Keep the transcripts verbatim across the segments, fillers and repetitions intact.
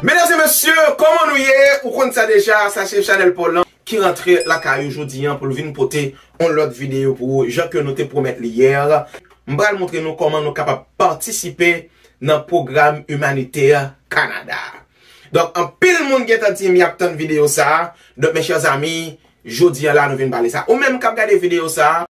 Medam e mesye, kòman nou ye? Ou konn sa deja, sa se Chanèl Paul lan ki rantre lakay ou jodi an pou l vin pote yon lòt videyo pou ou, jan ke nou te pwomèt li yè. M pral montre nou kòman nou kapab patisipe nan pwogram imanitè Kanada. Donk, anpil moun gentan di m y ap tann videyo sa a. Donk, mes chers amis, jodi an la, nou vin pale sa. Ou menm k ap gade videyo sa a,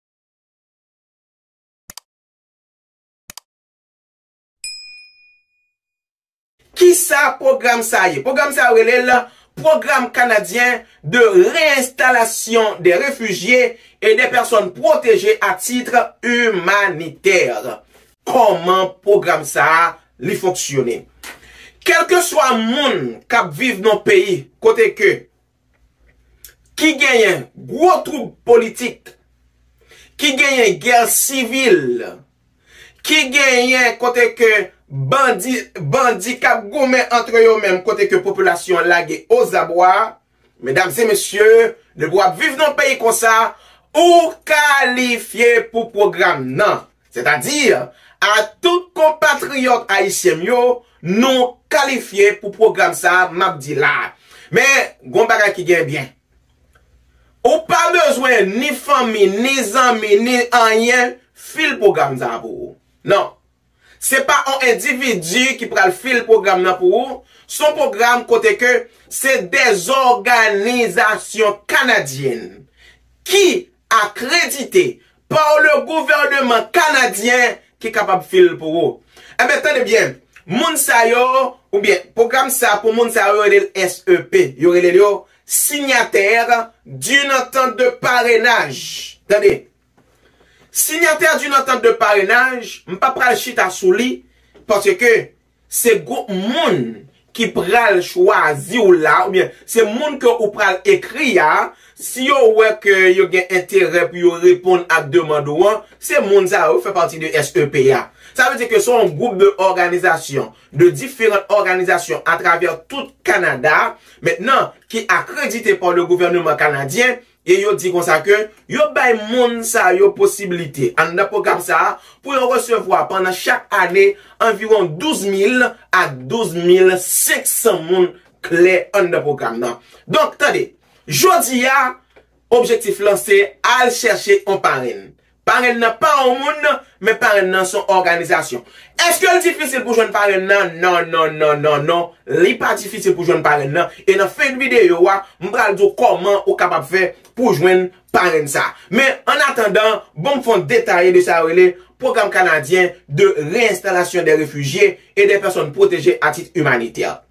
kisa pwogram sa a ye? Pwogram sa a yo rele l Programme canadien de réinstallation des réfugiés et des personnes protégées à titre humanitaire. Kòman pwogram sa a li fonksyone? Kèlkeswa moun k ap viv nan peyi kote ke ki genyen gwo twoub politik, ki genyen gè sivil, ki genyen kote ke bandi, bandi k ap goumen antre yo menm, kote ke popilasyon an lage ozabwa, medam e mesye, depi w ap viv nan peyi konsa, ou kalifye pou pwogram nan. Sètadi, a tout konpatriyòt ayisyen m yo, nou kalifye pou pwogram sa a, m ap di la. Men, gon bagay ki gen byen. Ou pa bezwen ni fanmi, ni zanmi, ni anyen, fil pwogram sa a pou ou. Non. Se pa yon endividi ki pral fil pwogram nan pou ou. Se yon pwogram kote ke se dèzòganizasyon kanadyèn ki akredite par le gouvernement canadien ki kapab fil pou ou. Enben, tande byen, moun sa yo, oubyen pwogram sa pou moun sa yo, yo rele l S E P, yo rele l yo signataire d'une entente de parrainage. Tande, signataire d'une entente de parrainage, m pa pral chita sou li, paske se gwoup moun ki pral chwazi w la, oubyen se moun ke ou pral ekri a, si yo wè ke yo gen enterè pou yo reponn ak demann ou an, se moun sa yo fè pati de S E P a. Sa vle di ke se yon gwoup de òganizasyon, de diferan òganizasyon atravè tout Kanada, mentnan, ki akredite pa le gouvènman kanadyen, e yo di konsa ke yo bay moun sa yo posiblite anndan pwogram sa a pou yo resevwa pandan chak ane anviwon douz mil a douz mil senk san moun klè anndan pwogram nan. Donk, tande, jodi a, objektif lan se al chèche yon parenn. Parenn nan pa yon moun, men parenn nan se yon òganizasyon. Èske l difisil pou jwenn parenn nan? Non, non, non, non, non. Li pa difisil pou jwenn parenn nan. E nan fen videyo a, m pral di w kòman ou kapab fè pou jwenn parenn sa. Men, an atandan, bon m fè yon detaye de sa yo rele Programme canadien de réinstallation des réfugiés et des personnes protégées à titre humanitaire.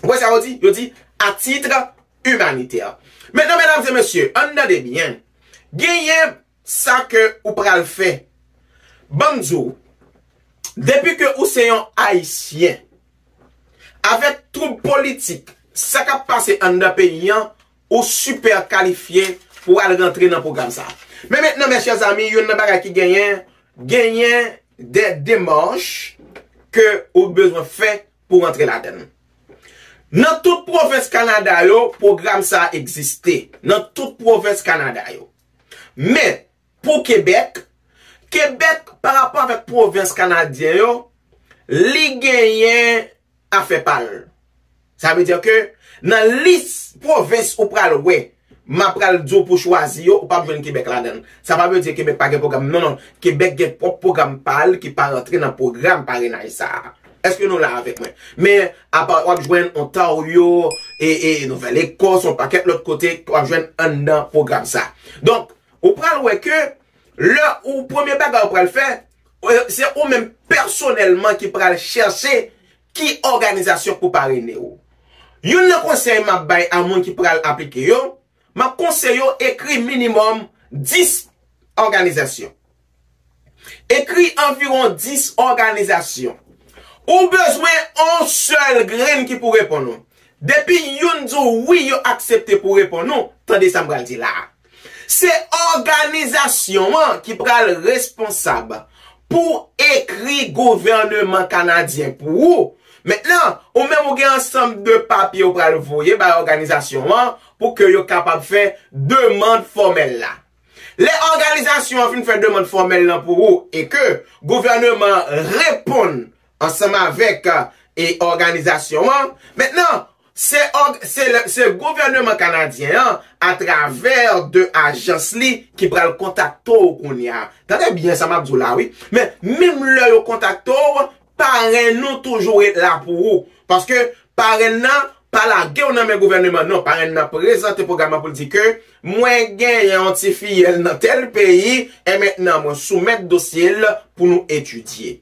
Ou wè sa yo di? Yo di, à titre humanitaire. Mentnan, medam e mesye, ann tande byen. Genyen sa ke ou pral fè. Ban m di w, depi ke ou se yon Ayisyen, avèk twoub politik, sa k ap pase anndan peyi an, ou sipè kalifye pou al rantre nan pwogram sa a. Men mentnan, mes chers amis, youn nan bagay ki genyen, genyen de demach ke ou bezwen fè pou rantre ladan l. Nan tout pwovens Kanada yo, pwogram sa a egziste. Nan tout pwovens Kanada yo. Men, pou Kebèk, Kebèk, pa rapò avèk pwovens kanadyen yo, li genyen afè pa l. Sa vle di ke nan lis pwovens ou pral wè, m ap pral di w pou chwazi yo, ou p ap jwenn Kebèk ladan l. Sa pa vle di Kebèk pa gen pwogram. Non, non. Kebèk gen pwòp pwogram pa l ki pa rantre nan pwogram parenaj sa a. Èske nou la avèk mwen? Men, apa w ap jwenn Ontario, e, e Nouvèl Ekòs, yon pakèt lòt kote, w ap jwenn anndan pwogram sa. Donk, ou pral wè ke lè ou premye bagay ou pral fè, e, se ou menm pèsonèlman ki pral chèche ki òganizasyon pou parene w. Youn nan konsèy m ap bay a moun ki pral aplike yo, m ap konseye yo ekri minimòm dis òganizasyon. Ekri anviwon dis òganizasyon. Ou bezwen yon sèl grenn ki pou reponn ou. Depi youn di w wi, yo aksepte pou reponn ou, tande sa m pral di la a. Se òganizasyon an ki pral responsab pou ekri gouvèneman kanadyen pou ou. Mentnan, ou menm ou gen ansanm de papye ou pral voye bay òganizasyon an pou ke yo kapab fè demann fòmèl la. Lè òganizasyon an fin fè demann fòmèl lan pou ou e ke gouvèneman an reponn ansanm avèk, e òganizasyon an. Mentnan, se òg-, se le, se gouvèneman kanadyen an, atravè de ajans li, ki pral kontakte w kounye a. Tande byen sa m ap di w la, wi. Men, menm lè yo kontakte w, parenn ou toujou ret la pou ou. Paske parenn nan pa lage w nan men gouvèneman, non. Parenn nan prezante pwogram nan pou l di ke mwen genyen yon ti fiyèl nan tèl peyi, e mentnan mwen soumèt dosye l pou nou etidye.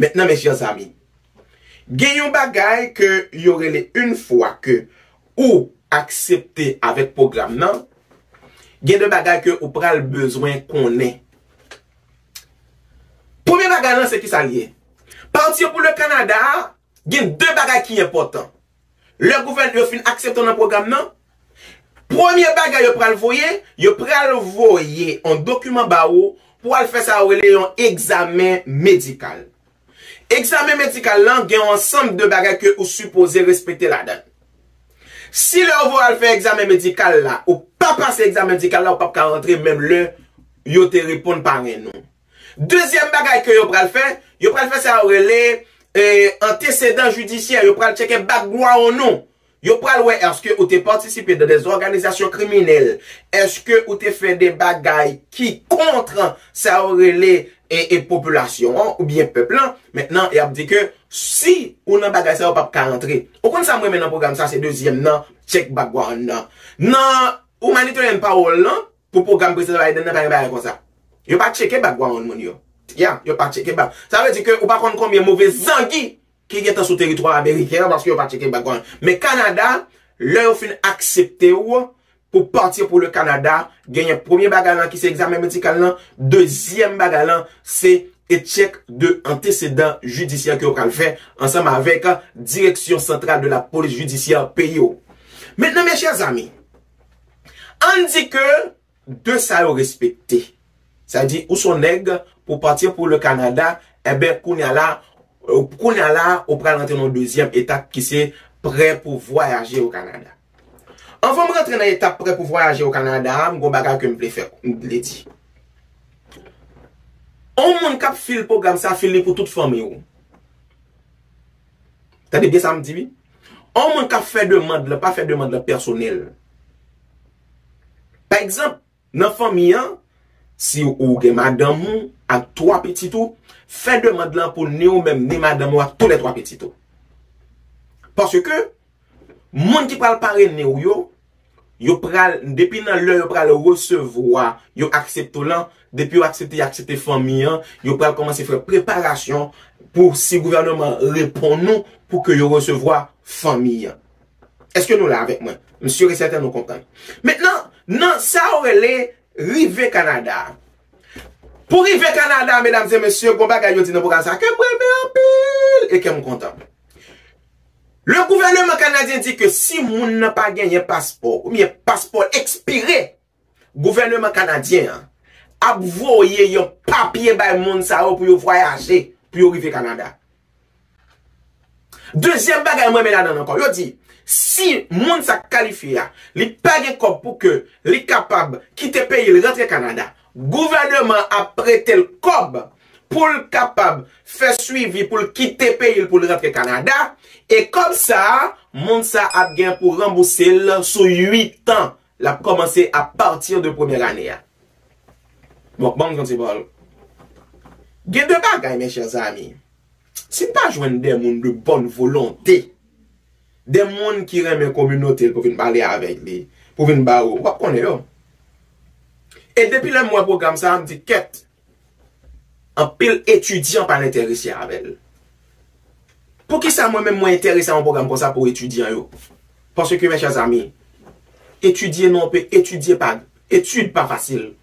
Mentnan, mes chers amis, gen yon bagay ke yo rele, yon fwa ke ou aksepte avèk pwogram nan, gen de bagay ke ou pral bezwen konnen. Premye bagay lan, se ki sa l ye? Partir pour le Canada a, gen de bagay ki enpòtan. Lè gouvèn yo fin aksepte w nan pwogram nan, premye bagay yo pral voye, yo pral voye yon dokiman ba ou pou al fè sa yo rele yon egzamen medikal. Egzamen medikal lan gen yon ansanm de bagay ke ou sipoze respekte ladan l. Si lè yo voye w al fè egzamen medikal la, ou pa pase egzamen medikal la, ou p ap ka rantre menm lè yo te reponn parenn ou. Dezyèm bagay ke yo pral fè, yo pral fè sa yo rele, eh, antesedan jidisyè, yo pral tcheke background ou. Yo pral wè èske ou te patisipe dans des organisations criminelles, èske ou te fè de bagay ki kont sa yo rele, e, e popilasyon an oubyen pèp lan. Mentnan, y ap di ke si ou nan bagay sa yo, p ap ka rantre. Ou konn sa m renmen nan pwogram sa, se dezyèm nan, check background nan. Nan humanitarian parole lan, pou pwogram Prezidan Biden nan, pa gen bagay konsa. Yo pa tcheke background moun yo. Ya, yo pa tcheke back. Sa vle di ke ou pa konn konbyen move zangi ki gentan sou teritwa ameriken an paske yo pa tcheke background. Men Kanada, lè yo fin aksepte w pou partir pour le Canada, genyen premye bagay lan ki se egzamen medikal lan, dezyèm bagay lan se e check de antesedan jidisyè ke yo pral fè ansanm avèk Direction Centrale de la Police Judiciaire peyi w. Mentnan, mes chers amis, ann di ke de sa yo respekte. Sa di, ou se yon nèg pou partir pour le Canada, enben, kounye a la, kounye a la, ou pral rantre nan dezyèm etap ki se prè pou vwayaje o Kanada. Anvan m rantre nan etap prè pou vwayaje o Kanada a, m gon bagay ke m vle fè, m vle di. On moun k ap fil pwogram sa, fil li pou tout fanmi ou. Tande byen sa m di, wi. On moun k ap fè demann lan, pa fè demann lan pèsonèl. Pa egzanp, nan fanmi an, si ou gen madanm ou ak twa pitit ou, fè demann lan pou ni ou menm, ni madanm ou ak toulètwa pitit ou. Paske, moun ki pral parene w yo, yo pral, depi nan lè yo pral resevwa, yo aksepte w lan, depi yo aksepte, yo aksepte fanmi an, yo pral kòmanse fè preparasyon pou si gouvèneman reponn ou pou ke yo resevwa fanmi an. Èske nou la avèk mwen? M si e sèten nou konprann. Mentnan, nan sa yo rele rive Kanada a. Pou rive Kanada, medam e mesye, gon bagay yo di nan pwogram sa ke m renmen anpil e kè m kontan. Le gouvèneman kanadyen di ke si moun nan pa genyen paspò oubyen paspò l ekspire, gouvèneman kanadyen an ap voye yon papye bay moun sa yo pou yo vwayaje, pou yo rive Kanada. Dezyèm bagay mwen renmen ladan l ankò, yo di, si moun sa k kalifye a, li pa gen kòb pou ke li kapab kite peyi l rantre Kanada, gouvèneman ap prete l kòb pou l kapab fè swivi, pou l kite peyi l, pou l rantre Kanada, e kòb sa a, moun sa ap gen pou ranbouse l sou uit an. L ap kòmanse à partir de premyè ane a. Bon, ban m yon ti pawòl. Gen de bagay, mes chers amis. Si n pa jwenn de moun de bonne volonté, de moun ki renmen kominote l pou vin pale avèk li, pou vin ba ou, w ap konnen yo. E depi lè m wè pwogram sa a, m di, kèt, anpil etidyan pa enterese avè l. Poukisa mwen menm mwen enterese a yon pwogram konsa pou etidyan yo? Paske, mes chers amis, etidye nan yon pe-, etidye pa, etid pa fasil.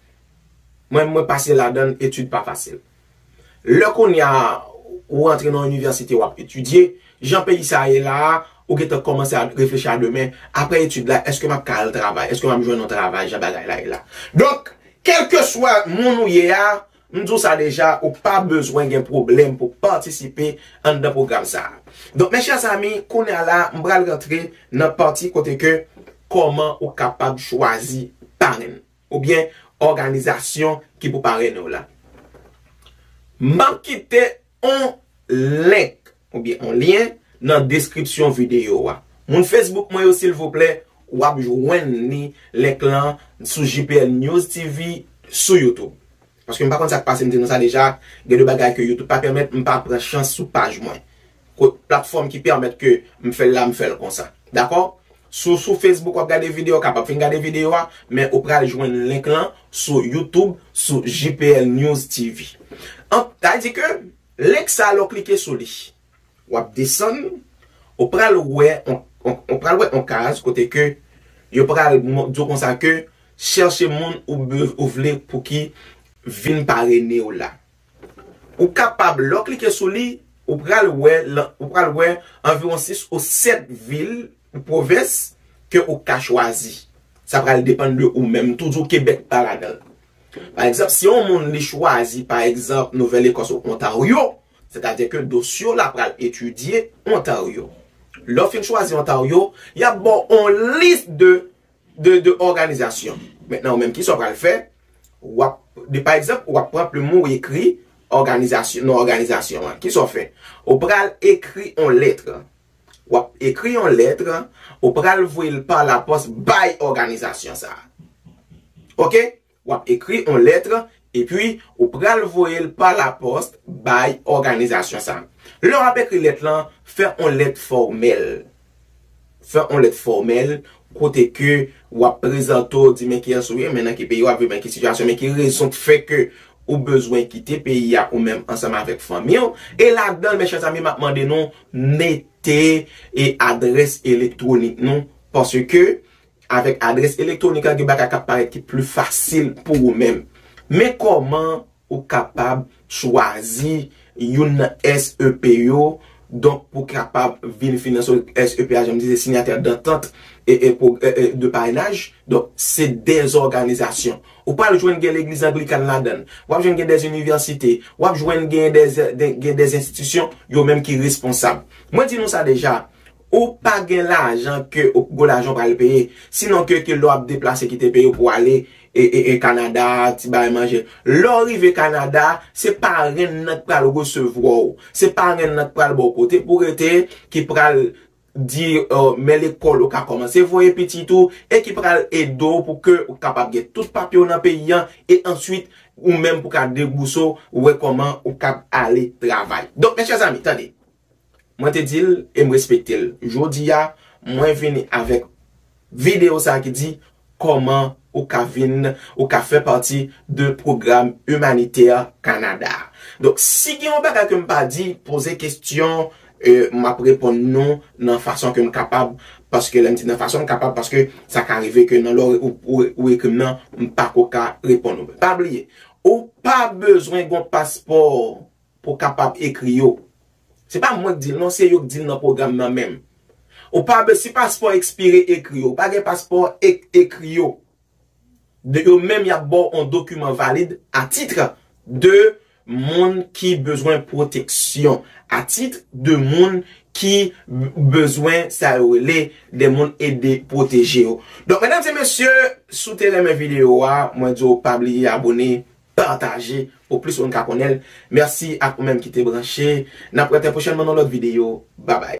Mwen, mwen pase ladan l, etid pa fasil. Lè kounye a ou rantre nan inivèsite, w ap etidye, jan peyi sa a ye la a, ou gentan kòmanse a reflechi a demen, apre etid la, èske m ap ka al travay? Èske m ap jwenn yon travay, jan bagay la ye la? Donk, kèlkeswa moun ou ye a, m di w sa deja, ou pa bezwen gen pwoblèm pou patisipe anndan pwogram sa a. Donk, mes chers amis, kounye a la, m pral rantre nan pati kote ke kòman ou kapab chwazi parenn oubyen òganizasyon ki pou parene w la. M ap kite on link oubyen yon lyen nan deskripsyon videyo a. Moun Facebook mwen yo, silvouplè, w ap jwenn li, link lan sou J P L News T V sou YouTube. Paske m pa konn sa k pase, m di nou sa deja, gen de bagay ke YouTube pa pèmèt, m pa pran chans sou paj mwen. Ko-, platfòm ki pèmèt ke m fè l la, m fè l konsa. Dakò? Sou, sou Facebook, w ap gade videyo, w kapab fin gade videyo a, men ou pral jwenn link lan sou YouTube, sou J P L News T V. An, sa vle di ke link sa, lè w klike sou li, w ap desann, ou pral wè on, on, ou pral wè on kaz kote ke yo pral mo-, di w konsa ke chèche moun ou be-, ou vle pou ki vin parene w la. Ou kapab, lè w klike sou li, ou pral wè, lan-, ou pral wè anviwon sis ou sèt vil ou pwovens ke ou ka chwazi. Sa pral depann de ou menm. Toujou Kebèk pa ladan l. Pa egzanp, si yon moun li chwazi, pa egzanp, Nouvèl Ekòs ou Ontaryo, sètadi ke dosye w la pral etidye Ontaryo. Lè w fin chwazi Ontaryo, y ap ba w on lis de, de, de òganizasyon. Mentnan, ou menm, kisa w pral fè? W ap, de, pa egzanp, w ap pran plim ou, w ekri òganizasyon, non òganizasyon an. Kisa w fè? Ou pral ekri on lèt. W ap ekri yon lèt, ou pral voye l pa lapòs bay òganizasyon sa a. Oke? W ap ekri yon lèt, epi ou pral voye l pa lapòs bay òganizasyon sa a. Lè w ap ekri lèt lan, fè yon lèt fòmèl. Fè yon lèt fòmèl, kote ke w ap prezante w, di men kiyès ou ye, men nan ki peyi w ap viv, men ki sitiyasyon, men ki rezon k fè ke ou bezwen kite peyi a ou menm ansanm avèk fanmi w. E ladan l, mechèzanmi, m ap mande nou mete e adrès elektwonik nou, paske avèk adrès elektwonik la, gen bagay k ap parèt ki pli fasil pou ou menm. Men kòman ou kapab chwazi youn nan S E P yo, donk pou kapab vin finanse S E P a, jan m di, se sinyatè dantant e, e, pro-, e, e, de parenaj. Donk, se dè òganizasyon. Ou pral jwenn gen legliz anglikan ladan l. W ap jwenn gen dè inivèsite. W ap jwenn gen dè, dè, gen dè enstitisyon, yo menm ki responsab. Mwen di nou sa deja, ou pa gen lajan ke ou, gwo lajan w pral peye. Sinon ke, ke lè w ap deplase kite peyi w pou w ale, e, e, e Kanada, ti bagay manje. Lè w rive Kanada, se parenn nan k pral resevwa w. Se parenn nan k pral ba w kote pou w rete, ki pral di, euh, men lekòl ou ka kòmanse voye pitit ou, e ki pral ede w pou ke ou kapab gen tout papye w nan peyi an, e answit, ou menm pou ka debouse w, wè kòman ou kab ale travay. Donk, mechèzanmi, tande. Mwen te di l, e m respekte l. Jodi a, mwen vini avèk videyo sa a ki di, kòman ou ka vin, ou ka fè pati de pwogram imanitè Kanada. Donk, si gen yon bagay ke m pa di, poze kesyon, e, m ap reponn nou nan fason ke m kapab, paske lè m di nan fason m kapab, paske sa ka rive ke nan lè ou, ou, ou ekri m nan, m pa ko ka reponn ou. Pa bliye, ou pa bezwen gon paspò pou kapab ekri yo. Se pa mwen k di l non, se yo k di l nan pwogram nan menm. Ou pa be-, si paspò ekspire, ekri yo. Ou pa gen paspò, ek-, ekri yo. De, yo menm y ap ba w yon dokiman valid a tit de moun ki bezwen pwoteksyon, a tit de moun ki b-, bezwen sa yo rele de moun ede pwoteje yo. Donk, medam e mesye, si w te renmen videyo a, mwen di w pa bliye abone, pataje pou plis moun ka konnen l. Mèsi ak ou menm ki te branche. N ap wè trè pwochènman nan lòt videyo. Babay.